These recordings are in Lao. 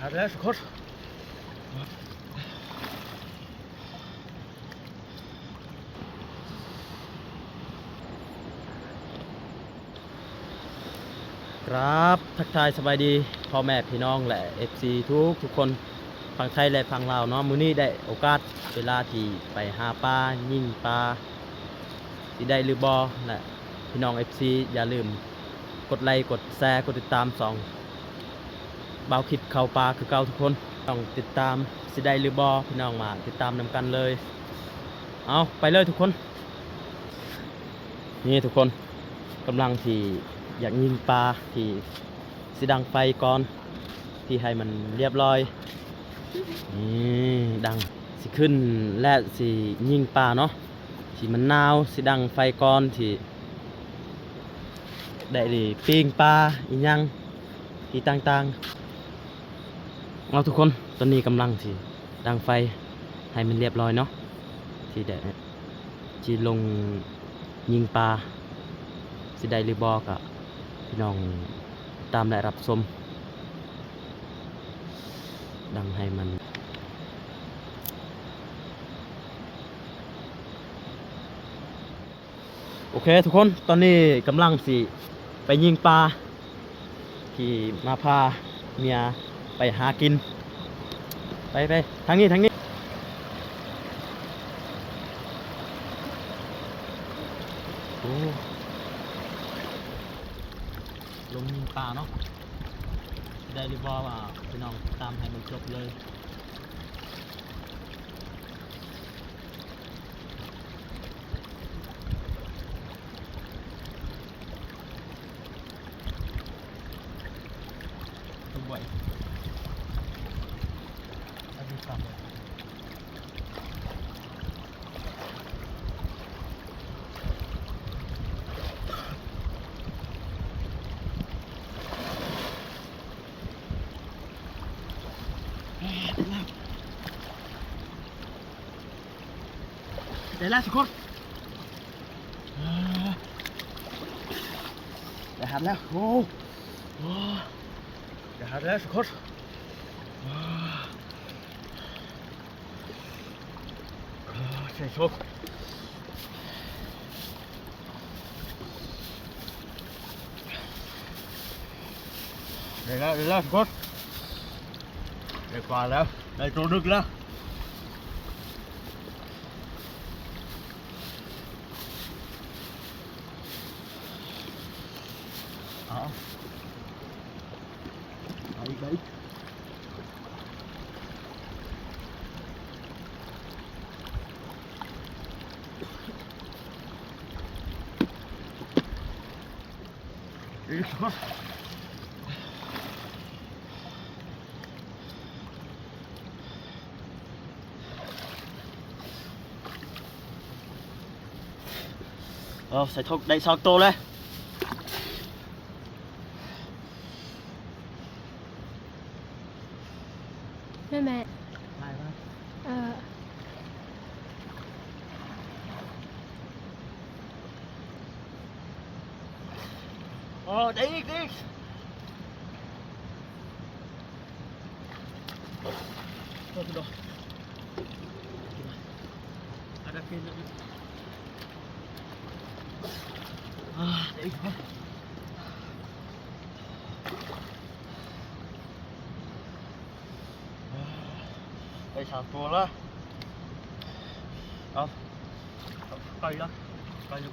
ມາແລ້ວທຸກຄົນ ກາບທັກທາຍສະບາຍດີພໍ່ແມ່ພີ່ນ້ອງ ແລະ ເອັຟຊີ ທຸກໆຄົນ ຝັ່ງໄທ ແລະ ຝັ່ງລາວເນາະ. ມື້ນີ້ໄດ້ໂອກາດເວລາທີ່ໄປຫາປາ ຍິງປາ ຊິໄດ້ຫຼືບໍ່ ແລະ ພີ່ນ້ອງເອັຟຊີ ຢ່າລືມກົດໄລ ກົດແຊ ກົດຕິດຕາມຊ່ອງບ່າວຄິດເຂົ້າປ່າຄືເກົ່າທຸກຄົນ. ຕ້ອງຕິດຕາມ ຊິໄດ້ຫຼືບໍ່ ພີ່ນ້ອງມາຕິດຕາມນຳກັນເລີຍ. ເອົາ ໄປເລີຍທຸກຄົນ. ນີ້ທຸກຄົນ ກຳລັງທີ່ຢາກຍິງປາ ທີ່ຊິດັງໄຟກ່ອນ ທີ່ໃຫ້ມັນລຽບລ້ອຍ. ນີ້ດັງ ຊິຂຶ້ນ ແລະ ຊິຍິງປາເນາະ ທີ່ມັນໜາວ ຊິດັງໄຟກ່ອນ ທີ່ໄດ້ປີ້ງປາອີ່ຫຍັງ ທີ່ຕ່າງໆ. ເອົາທຸກຄົນ ຕອນນີ້ກຳລັງຊິດັງໄຟໃຫ້ມັນລຽບລ້ອຍເນາະ ຊິໄດ້ ຊິລົງຍິງປາ ຊິໄດ້ຫຼືບໍ່ ກະພີ່ນ້ອງຕາມ ແລະ ຮັບຊົມ. ດັງໃຫ້ມັນ ໂອເຄທຸກຄົນ ຕອນນີ້ກຳລັງຊິໄປຍິງປາ ທີ່ມາພາເມຍໄປຫາກິນ. ໄປ ໄປ ທາງນີ້ ທາງນີ້. ໂອ້ ລົງຍິງປາເນາະ ຊິໄດ້ຫຼືບໍ່ ພີ່ນ້ອງຕາມໃຫ້ມັນຈົບເລີຍ. ໄດ້ແລ້ວທຸກຄົນ ໄດ້ຫັນແລ້ວ. ໂອ້ ໄດ້ຫັນແລ້ວທຸກຄົນ. ໃສ່ໂຊກ ໄດ້ແລ້ວ ໄດ້ແລ້ວທຸກຄົນ ໄດ້ປາແລ້ວ ໄດ້ໂຕໜຶ່ງແລ້ວ. ເອົາ ໄປ ໄປ ອີກ ເອົາ ໃສ່ຖົງໄດ້ສອງໂຕແລ້ວ. ແມ່ ແມ່ ໄດ້ບໍ່? ເອີ ໂອ້ ໄດ້ອີກ ໄດ້ອີກ. ໄປສາມໂຕລະ. ເອົາ ໄປລະ ໄປລະ.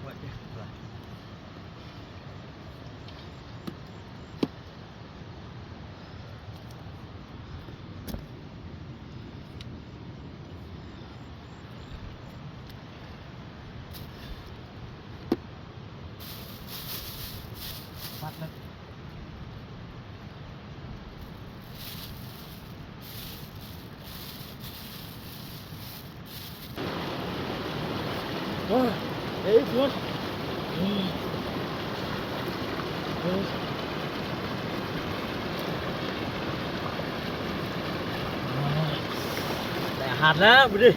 ໄດ້ອາຫານແລ້ວມື້ນີ້.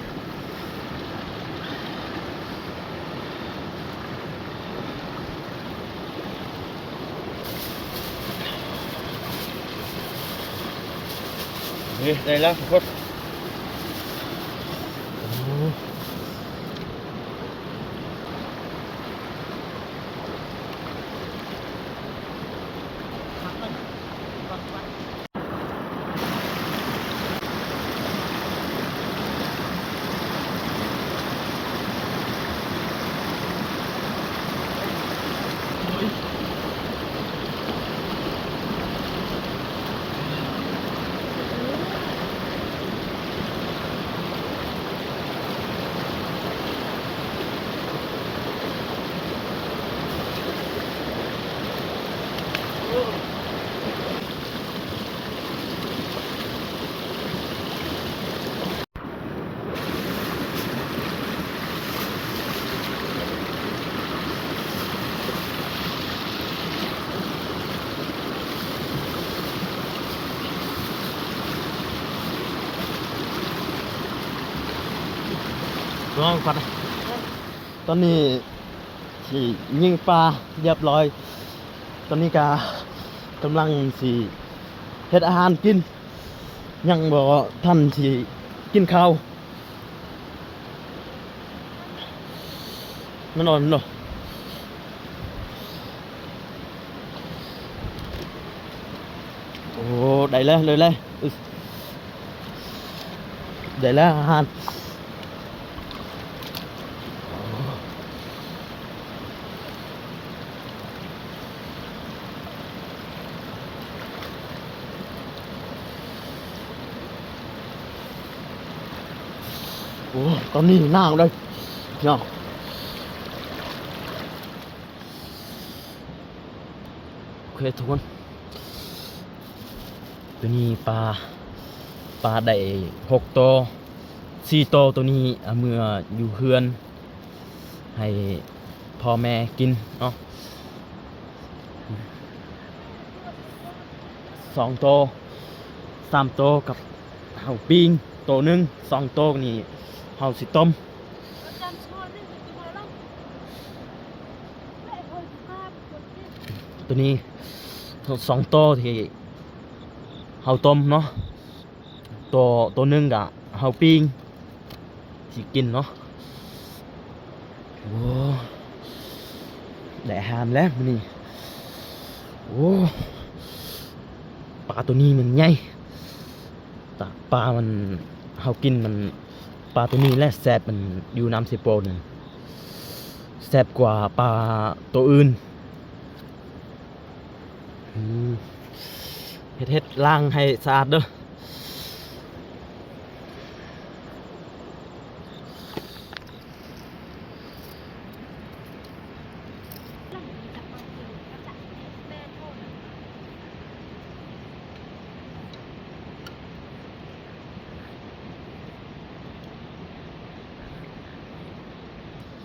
ນີ້ໄດ້ແລ້ວທຸກຄົນ. ລອງກ່ອນ ຕອນນີ້ຊິຍິງປາຮຽບຮ້ອຍ. ຕອນນີ້ກະກຳລັງຊິເຮັດອາຫານກິນ ຍັງບໍ່ທັນຊິກິນເຂົ້າ. ແນ່ນອນເນາະ. ໂອ້ ໄດ້ແລ້ວ ໄດ້ແລ້ວ ໄດ້ແລ້ວອາຫານ. ໂອ້ ຕອນນີ້ໜາວເລີຍພີ່ນ້ອງ. ໂອເຄທຸກຄົນ ໂຕນີ້ປາ ປາໄດ້ຫົກໂຕ ສີ່ໂຕ ໂຕນີ້ເອົາເມືອຢູ່ເຮືອນໃຫ້ພໍ່ແມ່ກິນເນາະ. ສອງໂຕ ສາມໂຕກັບເຮົາປີ້ງ ໂຕໜຶ່ງ ສອງໂຕນີ້ເຮົາຊິຕົ້ມ. ໂຕນີ້ສອງໂຕທີ່ເຮົາຕົ້ມເນາະ. ໂຕ ໂຕໜຶ່ງກະເຮົາປີ້ງຊິກິນເນາະ. ໂອ້ ໄດ້ອາຫານແລ້ວມື້ນີ້. ໂອ້ ປາໂຕນີ້ມັນໃຫຍ່ ຕາ ປາມັນ ເຮົາກິນມັນ ປາໂຕນີ້ແຫຼະແຊບ ມັນຢູ່ນ້ຳເຊໂປນນັ້ນ ແຊບກວ່າປາໂຕອື່ນ. ອືມ ເຮັດ ເຮັດລ້າງໃຫ້ສະອາດເດີ.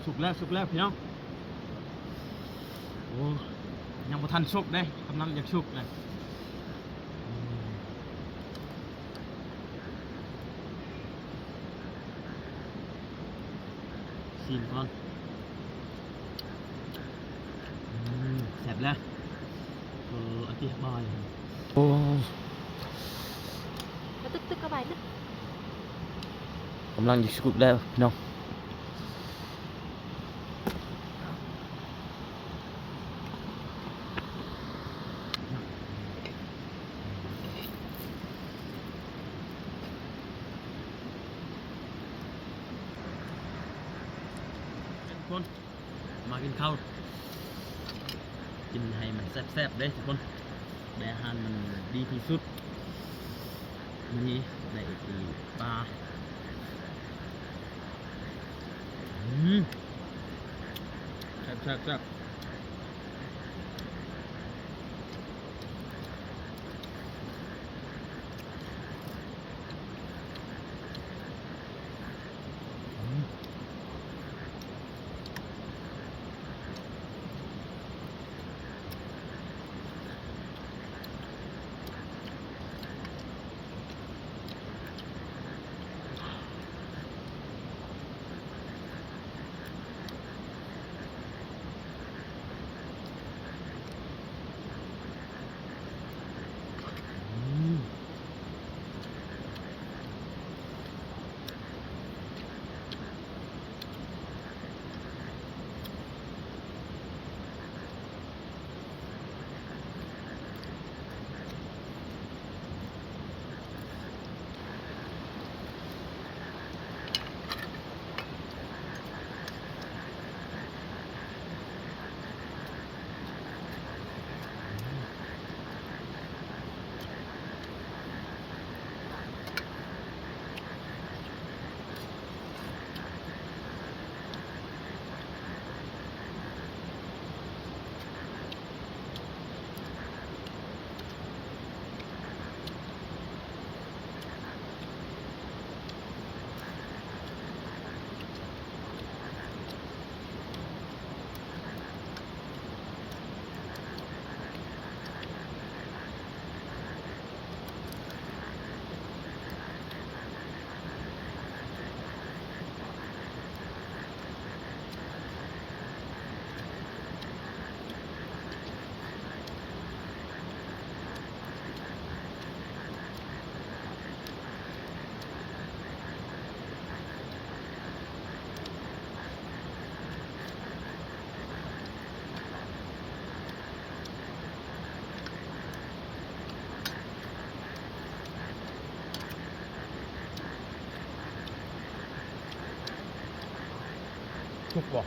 ສຸກແລ້ວ ສຸກແລ້ວພີ່ນ້ອງ. ໂອ້ ຍັງບໍ່ທັນສຸກເດ້ ກຳລັງຢາກສຸກແລ້ວ. ຊີມກ່ອນ. ອືມ ແຊບແລ້ວ ໂອເຄ ບາຍ. ໂອ້ ກະຕຶກໆ ກະບາຍຕຶກ. ກຳລັງຈະສຸກແລ້ວພີ່ນ້ອງ. ທຸກຄົນ ມາກິນເຂົ້າ ກິນໃຫ້ມັນແຊບໆເດ້ທຸກຄົນ. ໄດ້ອາຫານມັນດີທີ່ສຸດ. ມື້ນີ້ໄດ້ໄອຕິມປາ. ອືມ ແຊບໆໆ. ກບໍ່?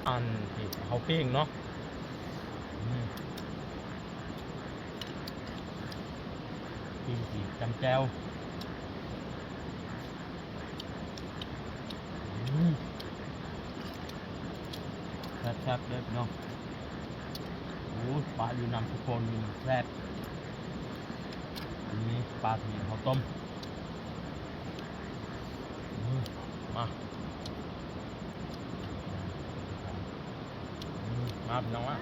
ອັນທີ່ເຮົາປີ້ງເນາະ ອືມ ປີ້ງຊິຈ້ຳແຈ່ວ. ອືມ ແຊບໆ ເດີພີ່ນ້ອງ. ໂອ້ ປາຢູ່ນ້ຳສຸໂປນນີ້ແຊບ. ອັນນີ້ປາທີ່ເຮົາຕົ້ມ. ອືມ ມາ ອືມ ມາພີ່ນ້ອງມາ.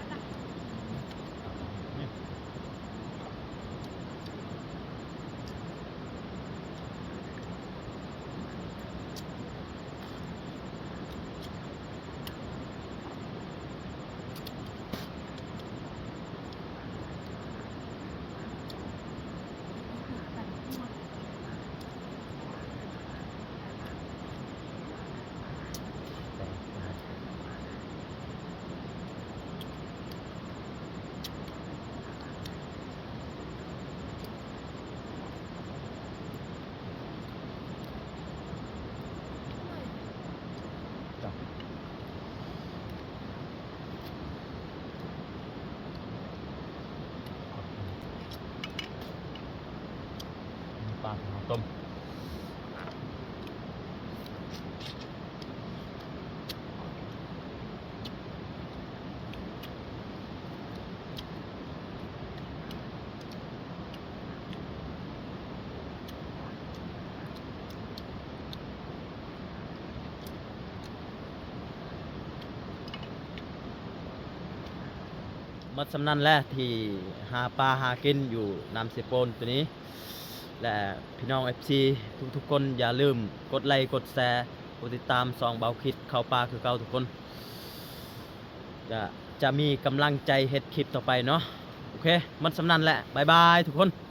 ປາເຮົາຕົ້ມ. ໝົດສ່ຳນັ້ນແຫຼະ ທີ່ຫາປາຫາກິນຢູ່ນ້ຳເຊໂປນໂຕນີ້ ແລະ ພີ່ນ້ອງເອັຟຊີທຸກໆຄົນ ຢ່າລືມກົດໄລ ກົດແຊ ກົດຕິດຕາມຊ່ອງເບົາຄິດເຂົ້າປ່າຄືເກົ່າທຸກຄົນ. ຈະ ຈະມີກຳລັງໃຈເຮັດຄລິບຕໍ່ໄປເນາະ. ໂອເຄ ໝົດສ່ຳນັ້ນແຫຼະ ບາຍບາຍທຸກຄົນ.